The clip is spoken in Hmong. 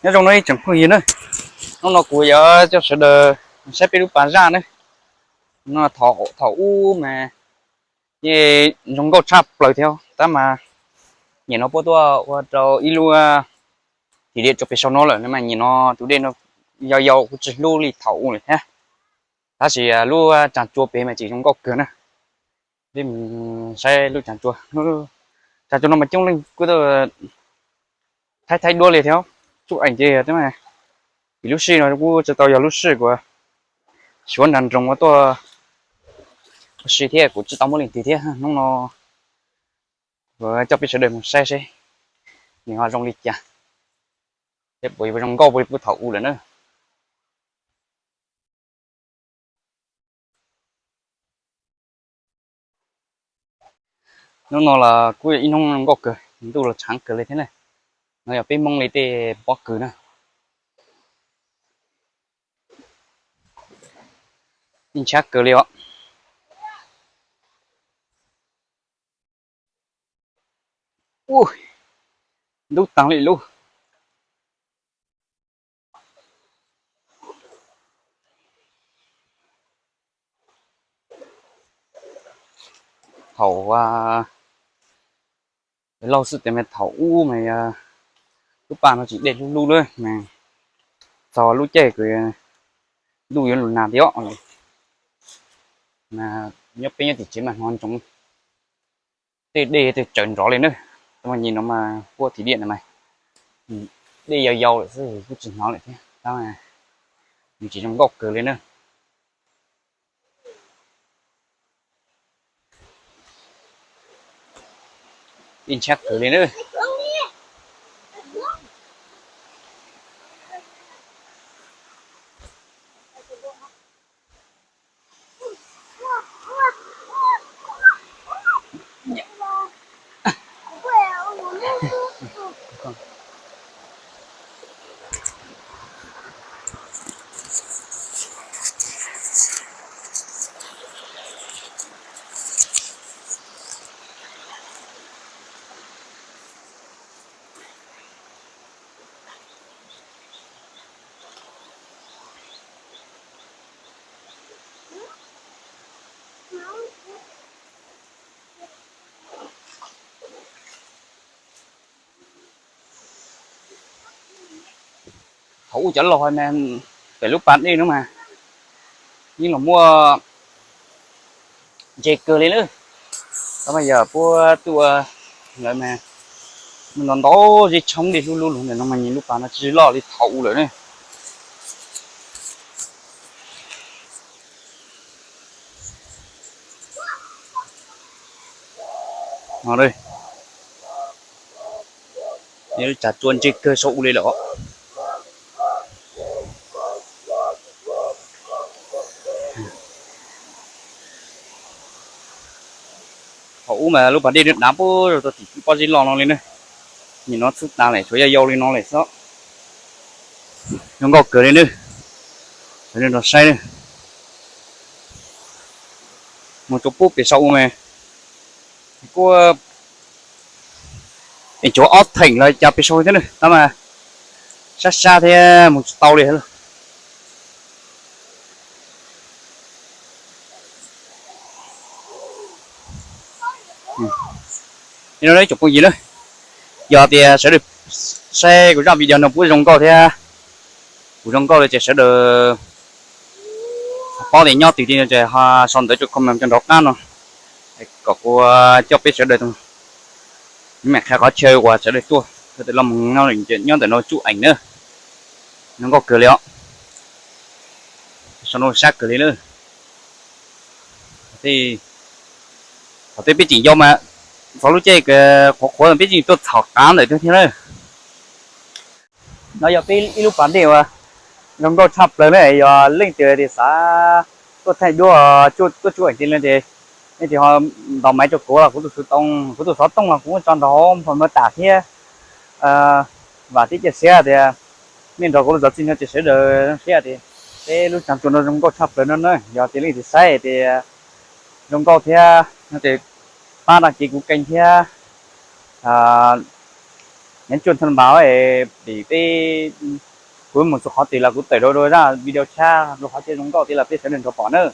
Nyob zoo no ib tsoom phooj ywg na, hnub no kuv yuav coj sawv daws saib peb lub pas zaj na. No thaum ub mas yeej zoo nkauj tshaj plaws thiab tab mas nyem no puab tuaj ua rau ib lub thim liam rau pem saum no lawm no mas nyem no tus dej no yau yau kuj tsis hlub li thaum ub lawm thiab. Tab sis lub tsag tsua pem mas tseem zoo nkauj kawg na. Peb mus saib lub tsag tsua. Tsag tsua no mas coob leej kuj thaij thaij duab li thiab. Tsuj eem ces vim lub sij no kuj tsis tau yog lub sij kuv suav nrag nroos ua tuaj ua si thiab kuv tsis tau muaj leej twg thiab. Hnub no kuv coj peb sawv daws mus saib seb nws ho zoo li cas, thiab puas yuav zoo nkauj li puag thaum ub lawm na. Hnub no los kuj yog ib hnub nkauj kawg, ntuj los tshav kawg li thiab na. No yog peb Hmoob li tej pob kws na. Yeej tshav kawg li os. Ub, ntub taag li lub. Thaum laug xwb tes mas thaum ub mas lub pas no tseem dej hlub hlub lawm mas txog lub caij kws ntuj yuav lug nag tiag os. Nyob peb nyob tim tsev mas hnov ntsoov tej dej tej tsawv nrov li na. Tab mas nyem no mas puag thim liam no mas dej yau yau lawm xwb kuj tsis hnov lawm thiab. Tab mas nws tseem zoo nkauj kawg li na. Ib ntshab kawg li na. Thaum ub cov laug hais mas pem lub pas dej no mas yeej los muaj ntses kawg li na. Tab mas yog puab tuaj lawm mas muaj ntau ntau zeb tshoob dej hlub hlub lug ntawm no mas nyem lub pas no tsis loj li thaum ub lawm na. Tsag tsua ntse kawg saum ub li lawm. Thaum ub mas lub pas dej dav puag tau tim pob zeb loj no li na. Nyem no txhub tas lawm tshuav yau yau li no lawm xwb. Zoo nkauj kawg li na. Sawv daws nrog saib na. Mus rau pub pem saum ub mas kuj tshuav ob theem los cas pem saum thiab na, tab mas sab sab thiab mus tsis tau li. Ib tsoom phooj ywg na, yog tias sawv daws saib kuv zaj video no puab zoo nkauj thiab kuv zoo nkauj li ces sawv daws paub tias nyob twg li no ces ho sau ntawv rau comment rau nraum qab no kom kuv coj peb sawv daws mam qha qhov chaw uas sawv daws tuaj sawv daws los mus nyob ntawm no tsuj eem na. Zoo nkauj kawg li os. Sau no sab kawg li na. Thaum twg peb tseem yau mas txog lub caij qhuav qhuav peb tseem tuaj txhom qav ntawm thiab na. No yog peb ib lub pas dej uas zoo nkauj tshaj plaws na, yog leej twg tias xav tuaj thaij duab tuaj tsuj eem li no ces nej tig ho ntaus maiv rau kuv los kuv tus xov tooj, kuv tus xov tooj los kuv muab tso nrog hauv npog mab tam thiab. Vam thiab cia siab tias nej nrog kuv los txog txij no ces sawv daws siab tias peb lub tsag tsua no zoo nkauj tshaj plaws no na. Yog tias leej twg saib tias zoo nkauj thiab no ces pab đăng ký kuv kênh thiab Nhấn chuông thông báo es vim peb, kuv mus txog qhov twg los kuv tawm dua dua zaj video tshiab rau qhov tias zoo nkauj tiag los peb sawv daws nrog pom nawb.